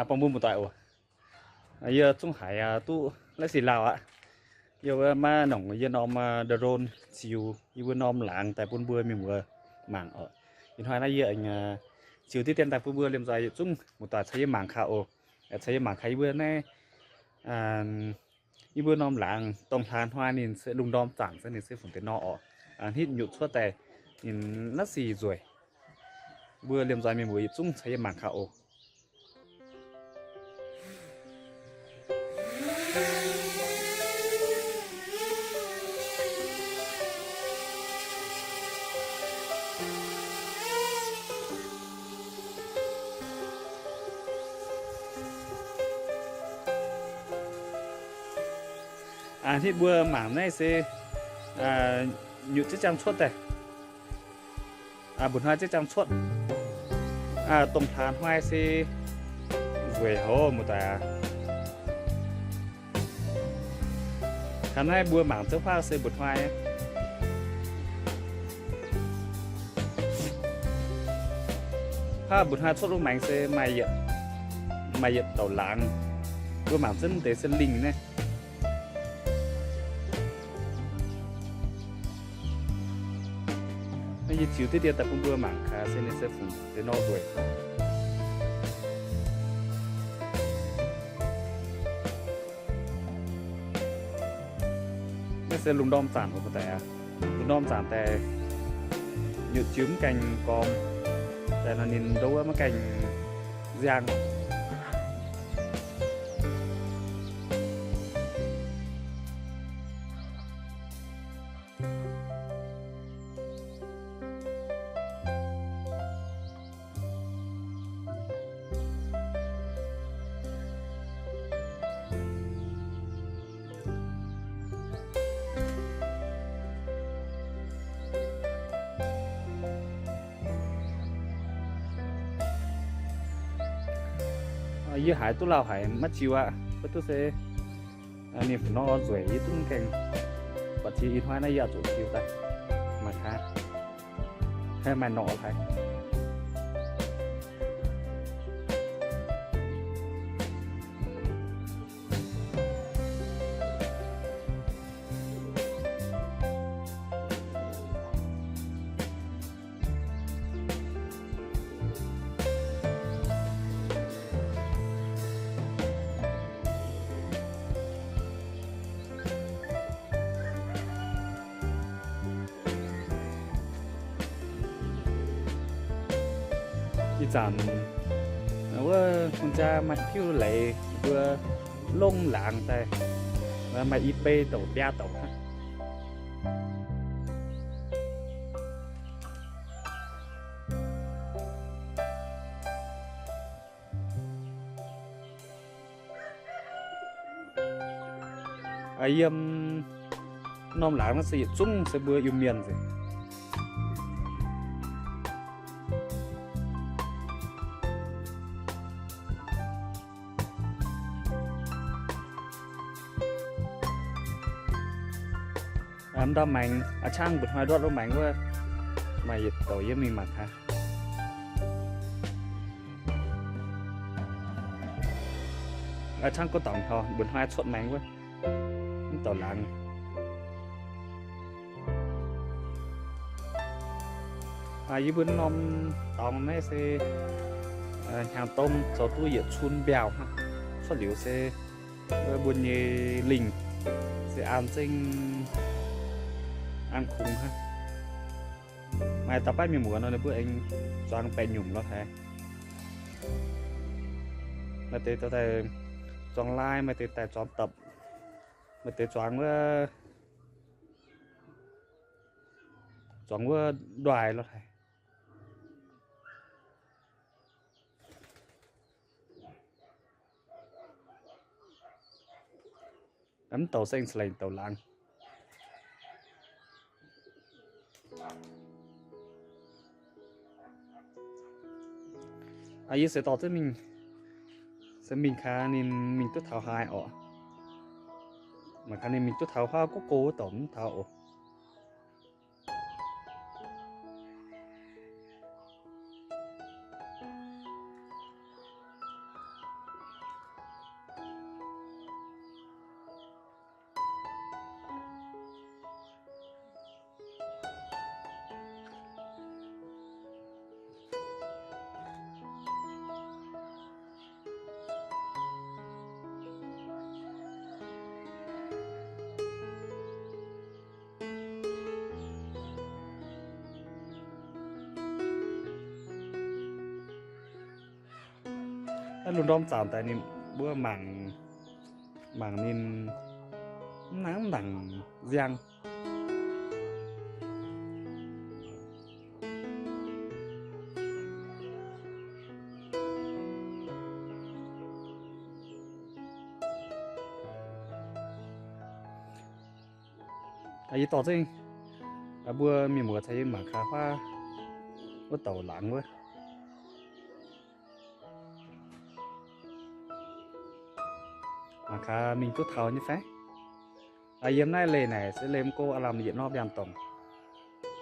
Bun mbuo muoz-doic oc. Yie zungv haiz duqv laiv sic lauh aqv. Yie wuov maiv nongc yie norm drone ziux yie mbuo norm laangz daaih bun mbuo mienh muoz mangc oc. Ih hnoi naaiv yie ziux diqv dien daaih bun mbuo liemh nzoih yietc zungv muoz-doic caux yie mangc gaax oc. Caux yie mangc gaax yie mbuo naaiv, yie mbuo norm laangz dongh hlaax hnoi ninh se lungh ndorm zanc se ninh se fungc deix nor oc. Hnitv nyutc cuotv daaih ninh laiv sic nzueic. Mbuo liemh nzoih mienh muoz yietc zungv caux yie mangc gaax oc. Hnitv mbuo mangc naaiv se nyutc ziex jangx cuotv daaih. Mba'hnoi ziex jangx cuotv. Dongh hlaax hnoi se nzueic haic muoz-doic aac. Hnangv naaiv mbuo mangc zouv huaav se mba'hnoi. Huaav mba'hnoi cuotv wuov maengx se maaih yietc, maaih yietc douc laangz. Mbuo mangc zunv deix se lingh naaiv. Naaiv yie ziux diqv dien daaih bun mbuo mangc gaax se ninh se fungc deix nor nzueic. Naaiv se lungh ndorm zanc oc, daaih lungh ndorm zanc daaih nyutc ziux mv gaengh gormx, daaih nor ninh ndo wuov maiv gaengh nziang. Yie haiz duqv lauh haic maiv ziux aqv, maiv duqv se ninh fungc nor nzueic yie duqv mv gaengh. Buatc ziex ih hnoi naaiv yie zuqc ziux daaih. Maaih haaix, maaih norqc haaix. Ih zanc wuov hungh jaa maaih piuv leiz mbuo longv laangz daaih, maaih i bei douc biaa douc hnangv. Yiem norm laangz naaiv se yietc zungv se mbuo Iu-Mienh nzengc. Ndau maengx, a'cangv mba'hnoi ndortv wuov maengx wuov, maaih yietc douc yie mingh mangc gaax. A'cangv gorngv dorngc taux mba'hnoi cuotv maengx wuov, mv douc laangz. Yie mbuo norm dorngx naaiv se hnyangx-dongh zoux duqv yietc cun mbiauh hnangv. Cuotv liuz se mbuo nyei lingh se an zengv an kungx hnangv. Maaih dauh baav mienh muoz nor ninh mbuo aengx zuangx baeqc nyungc lorz haic. Maaih deix daaih zuangx laai, maaih deix daaih zuangx dapc, maaih deix zuangx wuov, zuangx wuov ndoih lorz haic. Mv douc saeng-saeng douc laangz. Yie se dorh duqv mingh, se mingh kaax ninh mingh duqv taux haaix oc. Mangc gaax ninh mingh duqv taux huaav go go wuov douc mv taux oc. Lungh ndorm zanc daaih ninh mbuo mangc, mangc ninh mv nangc mv nangc nziang. Yie dorh zengv mbuo mienh muoz caux yie mangc gaax huaav wuov douc laangz wuov. Mangc gaax mingh duqv taux nyei fai? Yiem naaiv leih naaic se leih mv go aav lamh yietc norm biaan dorngx.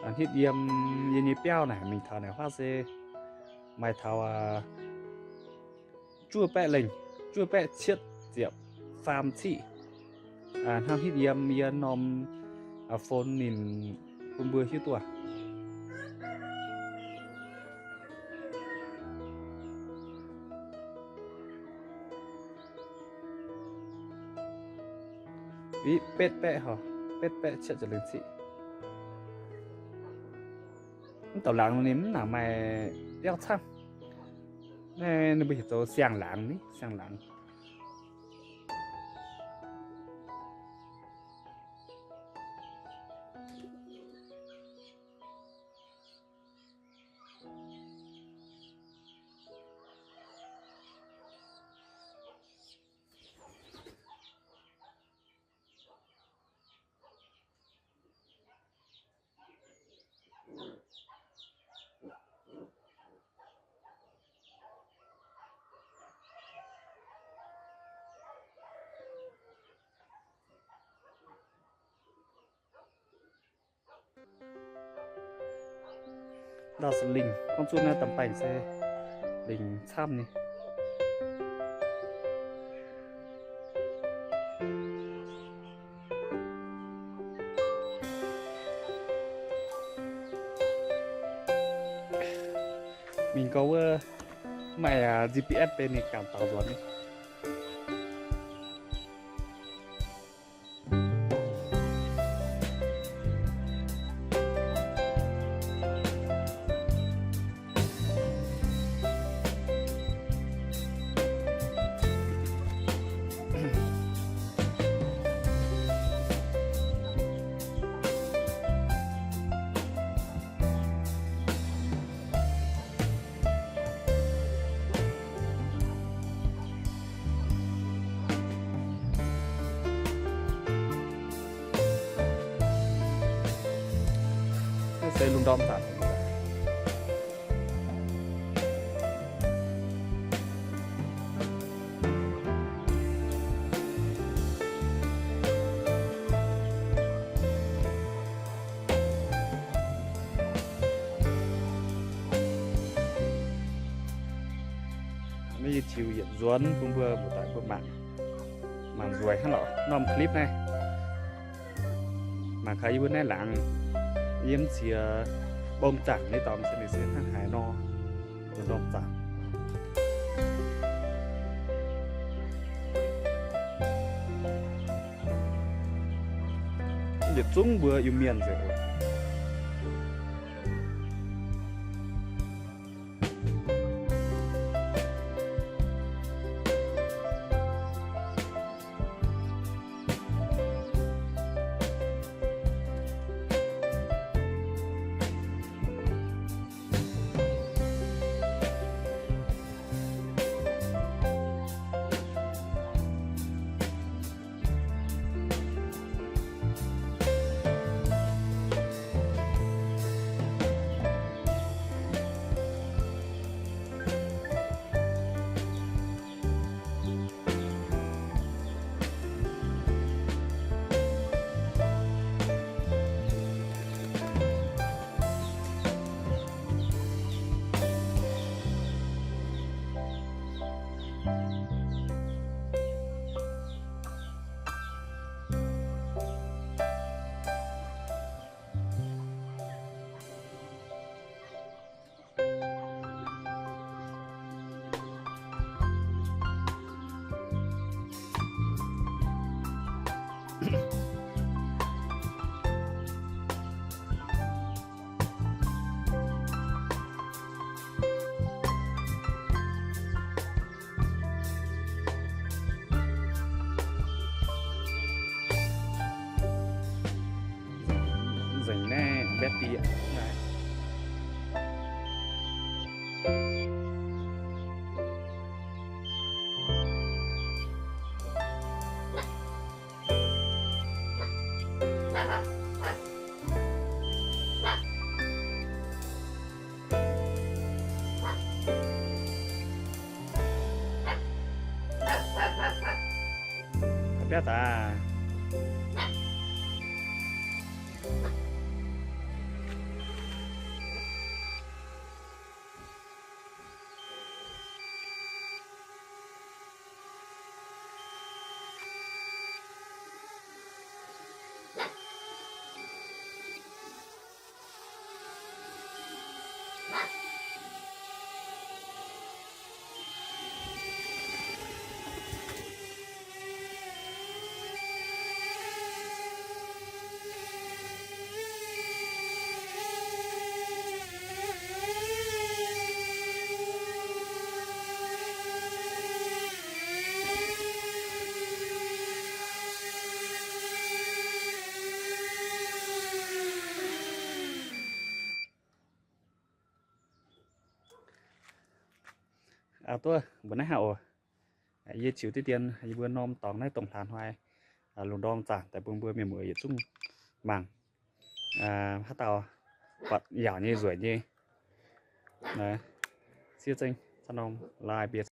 Hnitv yiem yie nyei biauv naaic mingh taux naaic huaav se maaih taux juov baeqv lengh, juov baeqv cietv ziepc faam ciqv. Hnangv hnitv yiem yie norm phone ninh bun mbuo hiuv duqv. Betv baeqv, betv baeqv cietv ziepc lengh ciqv. Mv douc laangz ninh mv nangc maaih biauv camv. Naaiv ninh mbuo heuc zoux siang-laangz ni, siang-laangz. Ndau se lingh, gorngv zuqc naaiv da'baengh se lingh camv nyei. Mingh gau wuov maaih G P S benx ninh ganh daux nzuonx nyei. Naaiv se lungh ndorm zanc. Naaiv yie tiux yietc nzuonx bun mbuo muoz-doic mbuo mangc, mangc nzueic hnangv lorqc norm clip naaiv. Mangc gaax yie mbuo naaiv laangz, yie mv ziex mbong zaangc nyei dorngx se ninh se hnangv haaix nor, lungh ndorm zaangc. Yietc zungv mbuo Iu-Mienh nzengc oc. bieqc naaiv. Biauv daaih. Aa, duqv mbuox naaiv hnangv oc. Yie ziux diqv dien yie mbuo norm dorngx naaiv dongh hlaax hnoi lungh ndorm zaangc daaih bun mbuo mienh muoz yietc zungv mangc. Haaix dauh buatc yaauc nyei nzueic nyei, siev zengv caux norm laaih mbienv.